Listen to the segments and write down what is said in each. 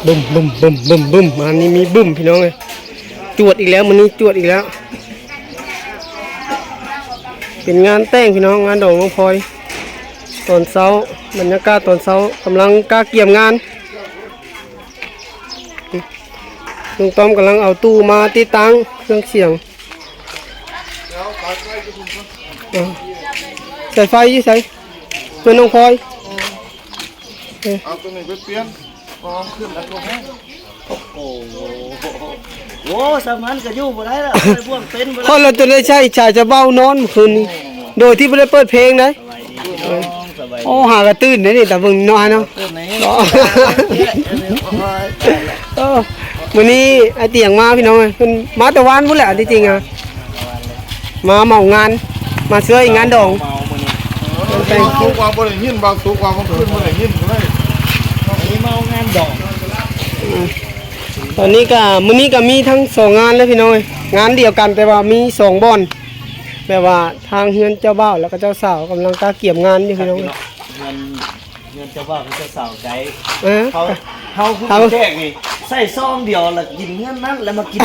ບຶມ ບຶມ ບຶມ ບຶມ ບຶມ ອັນນີ້ມີບຶມ ພີ່ນ້ອງເອີຍ ຈວດອີກແລ້ວ ມື້ນີ້ຈວດອີກແລ້ວ ເປັນງານແຕ່ງ ພີ່ນ້ອງ ງານດອງນ້ອງພອຍ ຕອນເຊົ້າ ບັນຍາກາດຕອນເຊົ້າ ກຳລັງກະກຽມງານ ລຸງຕ້ອມກຳລັງເອົາຕູ້ມາຕິດຕັ້ງເຄື່ອງສຽງ ເອີ ສາຍໄຟຢູ່ໃສ? ເພື່ອນນ້ອງພອຍ ເອີ ເອົາຕົວນີ້ໄປປ່ຽນ ເພາະເຮົາຂຶ້ນແລ້ວບໍ່ແຮງ ໂອ້ໂຫ ໂອ້ ສຳພັນກໍຢູ່ບໍ່ໄດ້ລະ ໄປບ່ວງເຕັນບໍ່ໄດ້ ຂ້ອຍລະຈະໄດ້ໃຊ້ສາຍຈະເບົານອນມື້ຄືນນີ້ ໂດຍທີ່ບໍ່ໄດ້ເປີດເພງໃດ ສະບາຍດີພີ່ນ້ອງ ສະບາຍດີ ໂອ້ ຫາກະຕື່ນເດ້ນີ້ ຕາເບິ່ງນ້ອຍເນາະ ຕື່ນນີ້ ເອີ ມື້ນີ້ອ້າຍຕຽງມາພີ່ນ້ອງເອີຍ ເພິ່ນມາແຕ່ວານພຸ້ນແຫຼະ ທີ່ຈິງອະ ມາເໝົາງານ ມາຊ່ວຍງານດອງ ເອີ ບາງສຸກວ່າບໍ່ໄດ້ຍິນ ບາງສຸກວ່າເມື່ອຄືນບໍ່ໄດ້ຍິນເລີຍ ອັນນີ້ເໝົາງານດອງ ອືມ ຕອນນີ້ກະ ມື້ນີ້ກະມີທັງສອງງານເລີຍພີ່ນ້ອງເອີຍ ງານດຽວກັນ ແຕ່ວ່າມີສອງບ່ອນ ແບບວ່າທາງເຮືອນເຈົ້າບ່າວ ແລ້ວກະເຈົ້າສາວກຳລັງກະກຽມງານຢູ່ພີ່ນ້ອງ ເຮືອນ ເຮືອນເຈົ້າບ່າວເປັນເຈົ້າສາວໃຈ ເອີ ເຮົາ ເຮົາຜູ້ແຂກນີ້ໃຊ້ຊອງດຽວລະກິນເຮືອນນັ້ນ ລະມາກິນ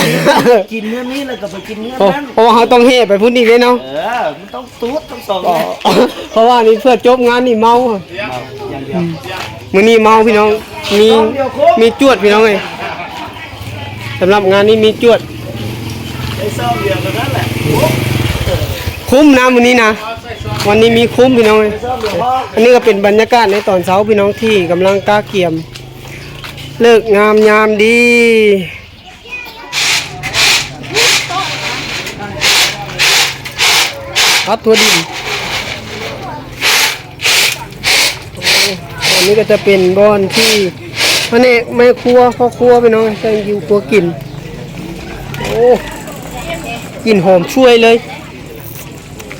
ກິນເຮືອນນີ້ ລະກະໄປກິນເຮືອນນັ້ນ ເພາະວ່າເຮົາຕ້ອງແຫ່ໄປພຸ້ນອີກເດ້ເນາະ ເອີ ມັນຕ້ອງຕູດທັງສອງ ເພາະວ່ານີ້ເພື່ອຈົບງານນີ້ເມົາ ເມົາຢ່າງດຽວ ອືມ ມື້ນີ້ເມົາພີ່ນ້ອງ ມີ ມີຈວດພີ່ນ້ອງເອີຍ ສຳລັບງານນີ້ມີຈວດ ໄດ້ຊອງດຽວເທົ່ານັ້ນແຫຼະ ຄຸ້ມນະມື້ນີ້ນະ ວັນນີ້ມີຄຸ້ມພີ່ນ້ອງເອີຍ ອັນນີ້ກໍເປັນບັນຍາກາດໃນຕອນເຊົ້າພີ່ນ້ອງທີ່ກຳລັງກະກຽມ ເລີກງາມຍາມດີ ຕັດຖົ່ວດິນ ອັນນີ້ກໍຈະເປັນບ່ອນທີ່ພະແນກແມ່ຄົວ ພໍ່ຄົວ ພີ່ນ້ອງ ແຕ່ງຢູ່ຄົວກິນ ໂອ້ ກິ່ນຫອມຊ່ວຍເລີຍ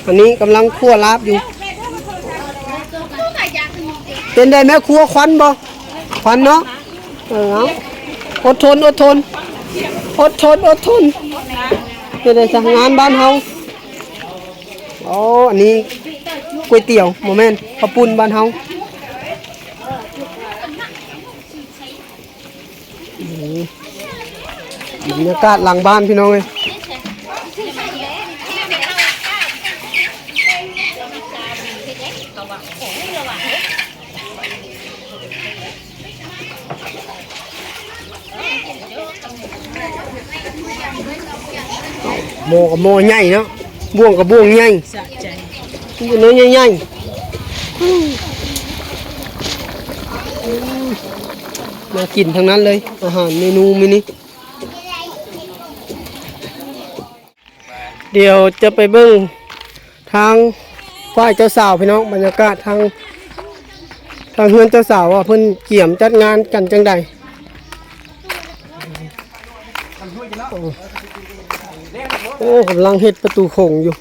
ອັນນີ້ກຳລັງຂົ້ວລາບຢູ່ ເປັນໃດແມ່ຄົວ ຄວັນບໍ່? ຄວັນເນາະ ເອີ ເອົາ ອົດທົນ ອົດທົນ ອົດທົນ ອົດທົນ ເຮັດໄດ້ຊະ ງານບ້ານເຮົາ ອໍ ອັນນີ້ກ໋ວຍຕຽວ ບໍ່ແມ່ນ ເຂົ້າປຸ້ນບ້ານເຮົາ ອືມ ບັນຍາກາດຫຼັງບ້ານພີ່ນ້ອງເອີຍ ໝໍ້ກໍໝໍ້ໃຫຍ່ເນາະ ບ່ວງກໍບ່ວງໃຫຍ່ ສະໃຈ ໜ້ອຍໃຫຍ່ໆ ອືມ ອືມ ໜ້າກິນທັງນັ້ນເລີຍ ອາຫານເມນູມື້ນີ້ ດຽວຈະໄປເບິ່ງທາງຝ່າຍເຈົ້າສາວພີ່ນ້ອງ ບັນຍາກາດທາງ ທາງເຮືອນເຈົ້າສາວວ່າເພິ່ນກຽມຈັດງານກັນຈັ່ງໃດ ໂອ້ ໂອ້ ກຳລັງເຮັດປະຕູໂຂງຢູ່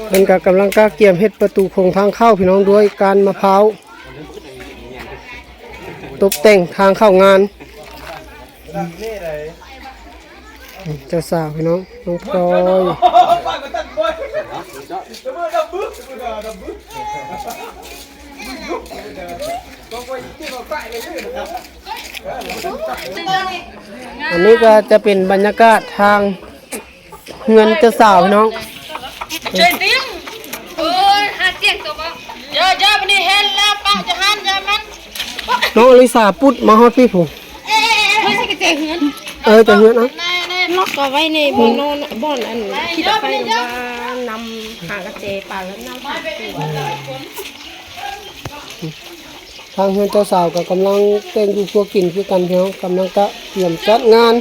ເພິ່ນກະກຳລັງກະກຽມເຮັດປະຕູໂຂງທາງເຂົ້າພີ່ນ້ອງ ດ້ວຍກ້ານມະພ້າວ ຕົບແຕ່ງທາງເຂົ້າງານ ເຈົ້າສາວພີ່ນ້ອງ ນ້ອງພອຍ ອັນນີ້ກໍຈະເປັນບັນຍາກາດທາງ ເຮືອນເຈົ້າສາວພີ່ນ້ອງ ເຈີຍຕິງ ໂອ້ຍ ຫາຕຽງຕົວບໍ່ ຢ່າ ຢ່າ ບັດນີ້ເຫັນແລ້ວ ປະຈະຫັນ ຢ່າມັນ ນ້ອງອະລິສາປຸດມາຮອດພີ້ພຸ້ນ ເອີ ເຈົ້າເຮືອນ ເອົາ ລັອກເອົາໄວ້ໃນບ່ອນນອນ ບ່ອນອັນທີ່ຈະໄປນຳ ຫາກະແຈປານຳ ທາງເຮືອນເຈົ້າສາວກໍກຳລັງແຕ່ງຢູ່ຄົວກິນຄືກັນພີ່ນ້ອງ ກຳລັງກະກຽມຈັດງານ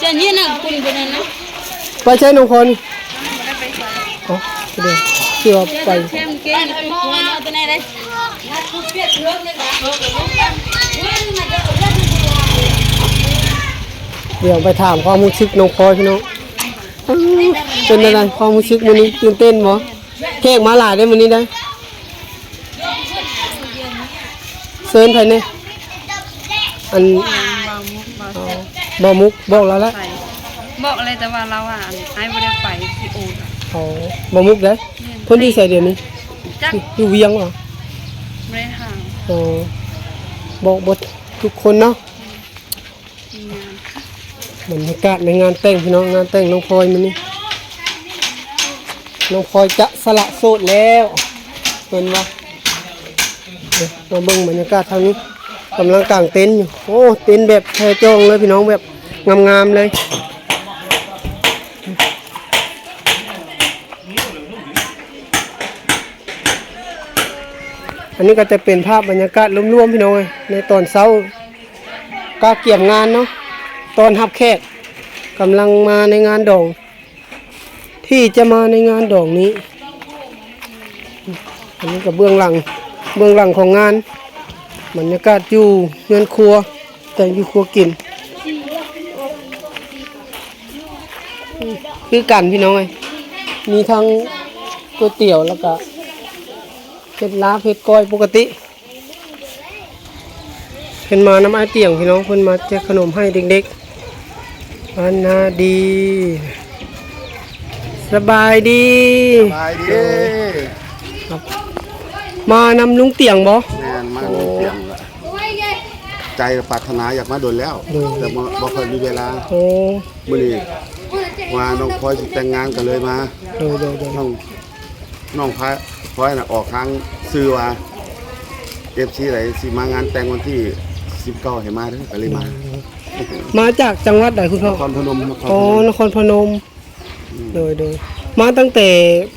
ຈະເຢັນນະ ຄຸນຜູ້ນັ້ນນະ ໄປໃສນ້ອງພອນ ເອົາ ດຽວ ຊິວ່າໄປ ດຽວໄປຖາມຄວາມຮູ້ສຶກນ້ອງພອຍພີ່ນ້ອງ ເປັນຈັ່ງໃດຄວາມຮູ້ສຶກມື້ນີ້ ຕື່ນເຕັ້ນບໍ່? ແຂກມາຫຼາຍເດ້ມື້ນີ້ເດ້. ເຊີນໃຜແດ່? ອັນ ບ່າວມຸກ ບ່າວ ອໍ ເຊີນ ບ່າວມຸກ ບອກລາວແລ້ວ ໄປ ບອກແລ້ວ ແຕ່ວ່າລາວວ່າ ອັນ ອ້າຍບໍ່ໄດ້ໄປ ຊິໂອນ ອໍ ບ່າວມຸກເດ້? ແມ່ນ ເພິ່ນຢູ່ໃສດຽວນີ້? ຈັກ ຢູ່ວຽງຫວາ? ບໍ່ໄດ້ຖາມ ອໍ ບອກເບິດທຸກຄົນເນາະ. ອືມ ມີງານ ບັນຍາກາດໃນງານແຕ່ງພີ່ນ້ອງ ງານແຕ່ງນ້ອງພອຍມື້ນີ້ ນ້ອງພອຍຈະສະຫຼະໂສດແລ້ວ ເພິ່ນວ່າ. ເອີ ມາເບິ່ງບັນຍາກາດທາງນີ້ ກຳລັງກາງເຕັນຢູ່. ໂອ້ ເຕັນແບບແພຈອງເລີຍພີ່ນ້ອງ ແບບງາມໆເລີຍ. ອັນນີ້ກໍຈະເປັນພາບບັນຍາກາດລວມໆ ພີ່ນ້ອງເອີຍ ໃນຕອນເຊົ້າ ກະກຽມງານເນາະ ຕ້ອນຮັບແຂກ ກຳລັງມາໃນງານດອງ ທີ່ຈະມາໃນງານດອງນີ້. ອັນນີ້ກໍເບື້ອງຫຼັງ ເບື້ອງຫຼັງຂອງງານ ບັນຍາກາດຢູ່ເຮືອນຄົວ ແຕ່ງຢູ່ຄົວກິນ ຄືກັນພີ່ນ້ອງເອີຍ ມີທັງກ໋ວຍຕຽວ ແລ້ວກະເຮັດລາບເຮັດກ້ອຍປົກກະຕິ. ເພິ່ນມານຳອ້າຍຕຽງພີ່ນ້ອງ ເພິ່ນມາແຈກຂະໜົມໃຫ້ເດັກໆ ອັນນາດີ ສະບາຍດີ ສະບາຍດີ ມານຳລຸງຕຽງບໍ່? ແມ່ນ ມານຳລຸງຕຽງລະ ໃຈປາດຖະໜາຢາກມາດົນແລ້ວ ໂດຍ ແຕ່ບໍ່ ບໍ່ຄ່ອຍມີເວລາ ໂອ້ ມື້ນີ້ວ່ານ້ອງພອຍຊິແຕ່ງງານກໍເລີຍມາ ໂດຍໆໆ ນ້ອງ ນ້ອງພອຍ ພອຍນະ ອອກທາງສື່ວ່າ ເອັຟຊີໃດຊິມາງານແຕ່ງວັນທີສິບເກົ້າໃຫ້ມາເດີ ກໍເລີຍມາ. ອືມ ມາຈາກຈັງຫວັດໃດຄຸນພໍ່? ນະຄອນພະນົມ ນະຄອນພະນົມ ນະຄອນພະນົມ ອືມ ໂດຍໆ ມາຕັ້ງແຕ່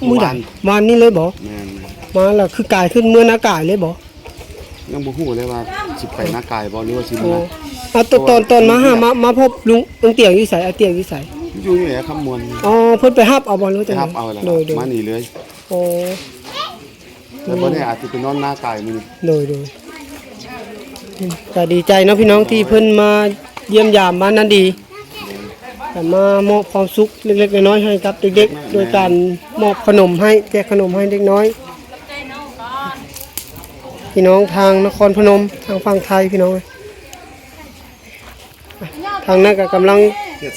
ມື້ໃດ? ວານ ວານນີ້ເລີຍບໍ່? ແມ່ນໆ ມາແລ້ວຄືກາຍຂຶ້ນເມືອນາກາຍເລີຍບໍ່? ຍັງບໍ່ຮູ້ເລີຍວ່າຊິໄປນາກາຍບໍ່ ຫຼືວ່າຊິເມືອ. ໂອ້ ອາ ຕອນ ຕອນມາຫາ ມາ ມາພົບລຸງ ລຸງຕຽງຢູ່ໃສ? ອາຕຽງຢູ່ໃສ? ຢູ່ນີ້ແຫຼະ ຄຳມ່ວນ. ອໍ ເພິ່ນໄປຮັບເອົາບໍ່ ຫຼືວ່າຈັ່ງໃດ? ໄປຮັບເອົາແລ້ວ ໂດຍໆ ມານີ້ເລີຍ. ໂອ້ ແຕ່ບໍ່ແນ່ອາດຊິໄປນອນນາກາຍມື້ນີ້. ໂດຍໆ ອືມ ກໍດີໃຈເນາະພີ່ນ້ອງ ທີ່ເພິ່ນມາຢ້ຽມຢາມບ້ານນາດີ ກໍມາມອບຄວາມສຸກເລັກໆນ້ອຍໆໃຫ້ກັບເດັກໆ ໂດຍການມອບຂະໜົມໃຫ້ ແຈກຂະໜົມໃຫ້ເດັກນ້ອຍ ພີ່ນ້ອງທາງນະຄອນພະນົມ ທາງຝັ່ງໄທພີ່ນ້ອງເອີຍ. ທາງນັ້ນກໍກຳລັງ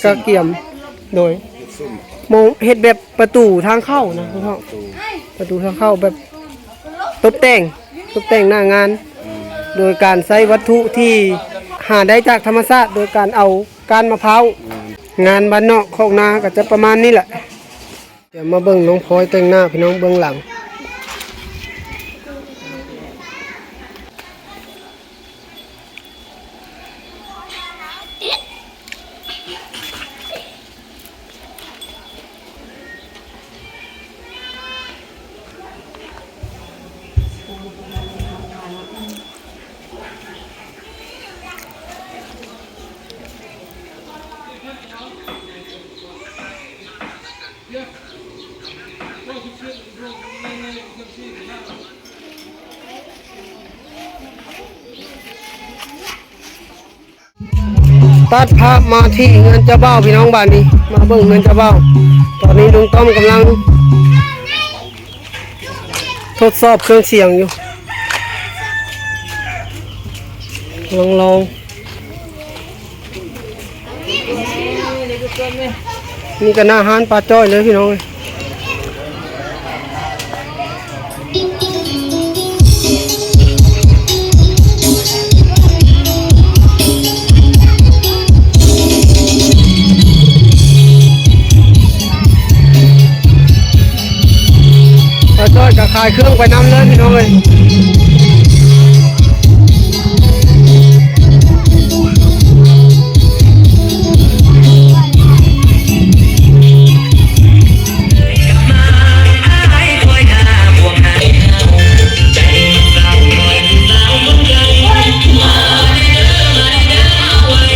ກະກຽມ ໂດຍ ເຮັດຊຸ້ມ ມອງເຮັດແບບປະຕູທາງເຂົ້ານະ ອືມ ປະຕູ ປະຕູທາງເຂົ້າແບບຕົບແຕ່ງ ຕົບແຕ່ງໜ້າງານ ອືມ ໂດຍການໃຊ້ວັດຖຸທີ່ຫາໄດ້ຈາກທຳມະຊາດ ໂດຍການເອົາກ້ານມະພ້າວ ອືມ ງານບ້ານນອກຄອກນາກໍຈະປະມານນີ້ແຫຼະ. ດຽວມາເບິ່ງນ້ອງພອຍແຕ່ງໜ້າພີ່ນ້ອງເບື້ອງຫຼັງ. ຕັດພາບມາທີ່ເຮືອນເຈົ້າບ່າວພີ່ນ້ອງ ບາດນີ້ມາເບິ່ງເຮືອນເຈົ້າບ່າວ. ຕອນນີ້ລຸງຕ້ອມກຳລັງທົດສອບເຄື່ອງສຽງຢູ່ ກຳລັງລອງ. ນີ້ກໍໜ້າຮ້ານປາຈ້ອຍເລີຍພີ່ນ້ອງເອີຍ. ປາຈ້ອຍກໍຂາຍເຄື່ອງໄປນຳເລີຍພີ່ນ້ອງເອີຍ.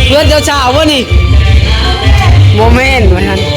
ເພື່ອນເຈົ້າສາວບໍ່ນີ້? ບໍ່ແມ່ນວ່າຊັ້ນ. ເ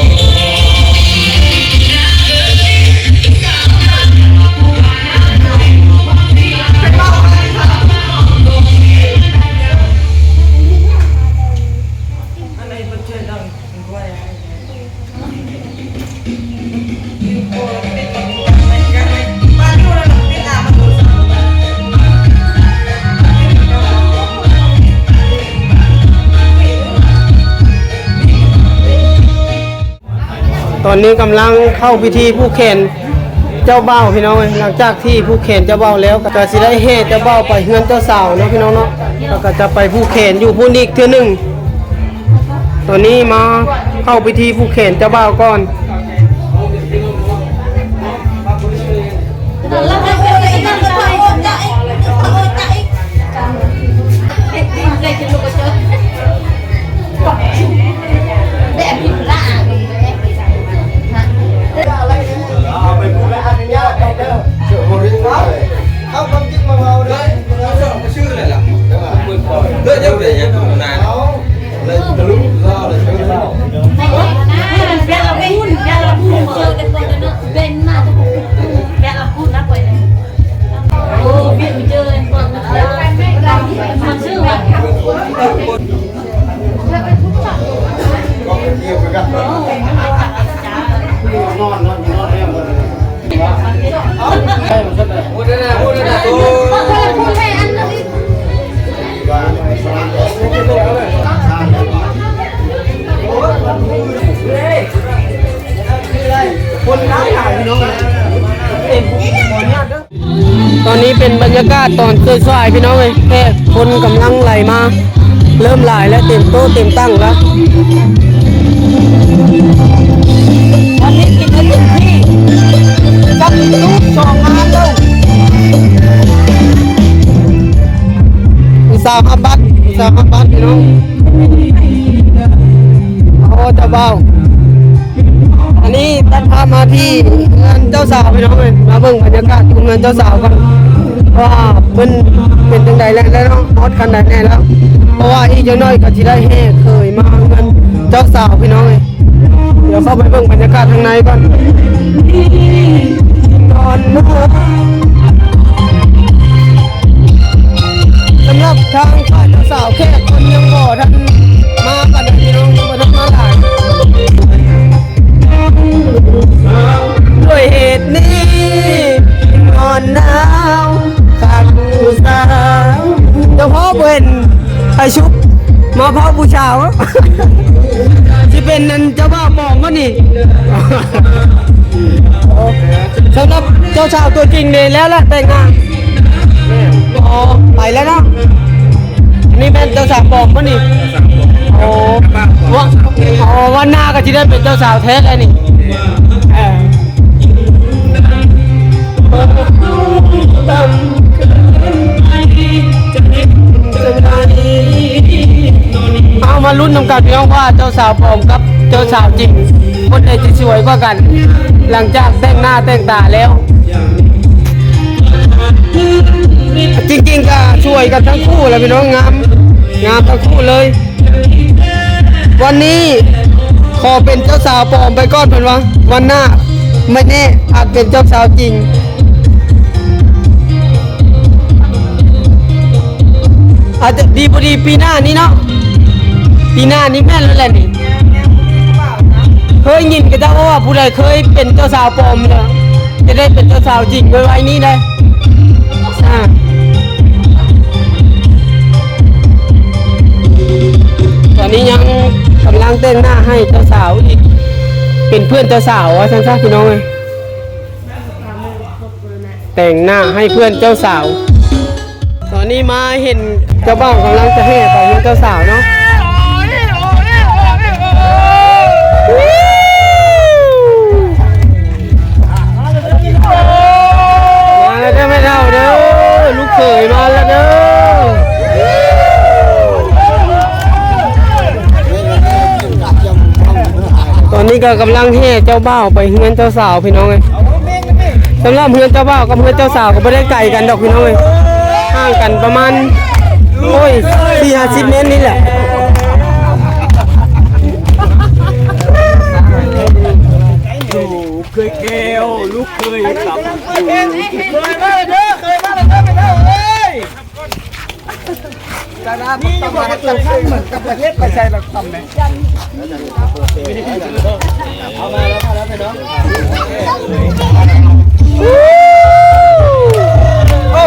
ອັນນີ້ກຳລັງເຂົ້າພິທີຜູກແຂນເຈົ້າບ່າວພີ່ນ້ອງເອີຍ. ຫຼັງຈາກທີ່ຜູກແຂນເຈົ້າບ່າວແລ້ວ ກໍຊິໄດ້ແຫ່ເຈົ້າບ່າວໄປເຮືອນເຈົ້າສາວເນາະພີ່ນ້ອງເນາະ, ແລ້ວກໍຈະໄປຜູກແຂນຢູ່ພຸ້ນອີກເທື່ອໜຶ່ງ. ຕອນນີ້ມາເຂົ້າພິທີຜູກແຂນເຈົ້າບ່າວກ່ອນ. ຕອນນີ້ເປັນບັນຍາກາດຕອນສາຍໆ ພີ່ນ້ອງເອີຍ, ແຂກຄົນກຳລັງໄຫຼມາ ເລີ່ມຫຼາຍແລ້ວ, ເຕັມໂຕະເຕັມຕັ່ງແລ້ວ. ວັນນີ້ກິນໄດ້ເຕັມທີ່ ຈັກຕູກສອງງານແລ້ວ. ຜູ້ສາວຮັບບັດ ຜູ້ສາວຮັບບັດ ພີ່ນ້ອງ. ໂອ້ ເຈົ້າບ່າວ. ອັນນີ້ຕັດພາບມາທີ່ເຮືອນເຈົ້າສາວ ພີ່ນ້ອງເອີຍ, ມາເບິ່ງບັນຍາກາດຢູ່ເຮືອນເຈົ້າສາວກ່ອນ ວ່າເພິ່ນເປັນຈັ່ງໃດແລ້ວເນາະ, ຮອດຂັ້ນໃດແດ່ແລ້ວ. ເພາະວ່າອີກຈັກໜ້ອຍກໍຊິໄດ້ແຫ່ເຂີຍມາເຮືອນເຈົ້າສາວ ພີ່ນ້ອງເອີຍ. ດຽວເຂົ້າໄປເບິ່ງບັນຍາກາດທາງໃນກ່ອນ. ສຳລັບທາງຝ່າຍເຈົ້າສາວ ແຂກເພິ່ນຍັງບໍ່ທັນມາປານໃດ ພີ່ນ້ອງ, ຍັງບໍ່ທັນມາຫຼາຍ. ດ້ວຍເຫດນີ້ ນອນໜາວຄັກຜູ້ສາວ. ເຈົ້າພໍ່ບໍ່ເຫັນ ໃຫ້ຊຸບມາເຝົ້າຜູ້ສາວ ຊິເປັນອັນເຈົ້າບ່າວປອມບໍ່ນີ້? ສຳລັບເຈົ້າສາວຕົວຈິງນີ້ແລ້ວລະແຕ່ງງານ. ອໍ ໄປແລ້ວເນາະ. ອັນນີ້ແມ່ນເຈົ້າສາວປອມບໍ່ນີ້? ໂອ້ ວ່າ ອໍ ວັນໜ້າກໍຊິໄດ້ເປັນເຈົ້າສາວແທ້ແລ້ວນີ້. ເອີ. ເຮົາມາລຸ້ນນຳກັນ ພີ່ນ້ອງ, ວ່າເຈົ້າສາວປອມກັບເຈົ້າສາວຈິງ ຄົນໃດຈະສວຍກວ່າກັນ ຫຼັງຈາກແຕ່ງໜ້າແຕ່ງຕາແລ້ວ. ຈິງໆ ກໍສວຍກັນທັງຄູ່ແຫຼະ ພີ່ນ້ອງ, ງາມ ງາມທັງຄູ່ເລີຍ. ວັນນີ້ຂໍເປັນເຈົ້າສາວປອມໄປກ່ອນ ເພິ່ນວ່າ, ວັນໜ້າໄມ່ແນ່ອາດເປັນເຈົ້າສາວຈິງ. ອາດຈະດີບໍ່ດີປີໜ້ານີ້ເນາະ, ປີໜ້ານີ້ແມ່ນແລ້ວແຫຼະນີ້. ເຄີຍຍິນເຂົາເຈົ້າເວົ້າວ່າ ຜູ້ໃດເຄີຍເປັນເຈົ້າສາວປອມແລ້ວ ຈະໄດ້ເປັນເຈົ້າສາວຈິງໄວໆນີ້ໄດ໋. ອາ ຕອນນີ້ຍັງກຳລັງແຕ່ງໜ້າໃຫ້ເຈົ້າສາວອີກ, ເປັນເພື່ອນເຈົ້າສາວວ່າຊັ້ນຊະ ພີ່ນ້ອງເອີຍ, ແຕ່ງໜ້າໃຫ້ເພື່ອນເຈົ້າສາວ. ຕອນນີ້ມາເຫັນເຈົ້າບ່າວກຳລັງຈະແຫ່ໄປເຮືອນເຈົ້າສາວເນາະ. ມາແລ້ວເດີແມ່ເຖົ້າເດີ, ລູກເຂີຍມາແລ້ວເດີ. ຕອນນີ້ກໍກຳລັງແຫ່ເຈົ້າບ່າວໄປເຮືອນເຈົ້າສາວ ພີ່ນ້ອງເອີຍ. ສຳລັບເຮືອນເຈົ້າບ່າວກັບເຮືອນເຈົ້າສາວກໍບໍ່ໄດ້ໄກກັນດອກ ພີ່ນ້ອງເອີຍ, ຫ່າງກັນປະມານ ໂອ້ຍ ສີ່ຫ້າສິບເມັດນີ້ແຫຼະ. ເຄີຍແກ້ວ ລູກເຄີຍກັບ ເຄີຍມາແລ້ວເດີ ເຄີຍມາແລ້ວເດີ ແມ່ເຖົ້າເອີຍ. ນີ້ຢູ່ບໍ່ປະຕູ ເຮັດໄປໃສ່ລະຄຳແມ່. ເອົາມາແລ້ວ ມາແລ້ວພີ່ນ້ອງ. ໂອ້